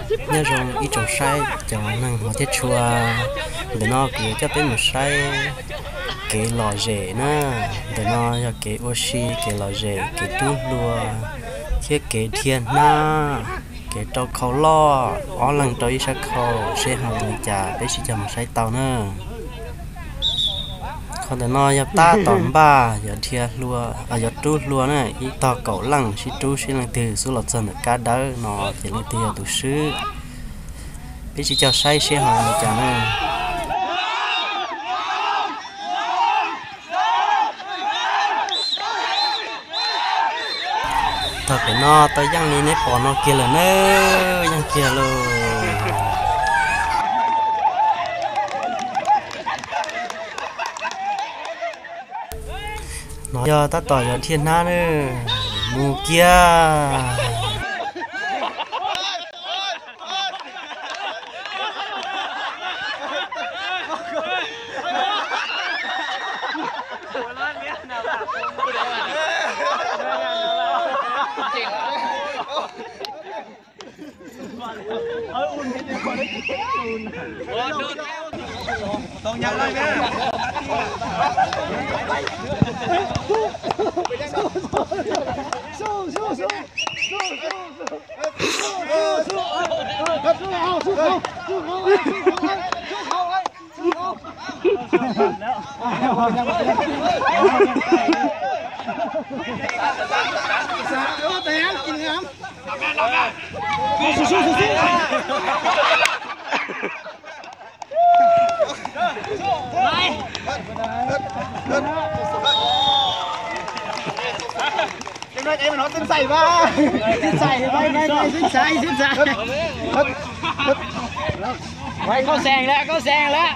Nyob zoo ib tsoom saib cov neeg hmov thiab tshua, ntawm no kuv yuav coj peb mus saib kev lom zem na. Ntawm no yog kev ua si, kev lom zem, kev rub hlua, thiab kev dhia hnab, kev rau khau loj, ob leeg rau ib sab khau, seb ho zoo li cas peb sib cog mus saib tau na. Qhov ntawm no yog tab tom npaj yuav dhia hlua, yuav rub hlua na, ib tog kaum leej sib rub seb leej twg xub los txog ntawm kab dawb no ces leej twg yog tus swb. Peb sib cog saib seb ho zoo li cas na. Tog pem no tau yeej li neb pom no kiag lawm na, yeej kiag lauj. No yog tab tom yuav dhia hnab na, mus kiag. Koj xeem lawm, koj xeem lawm.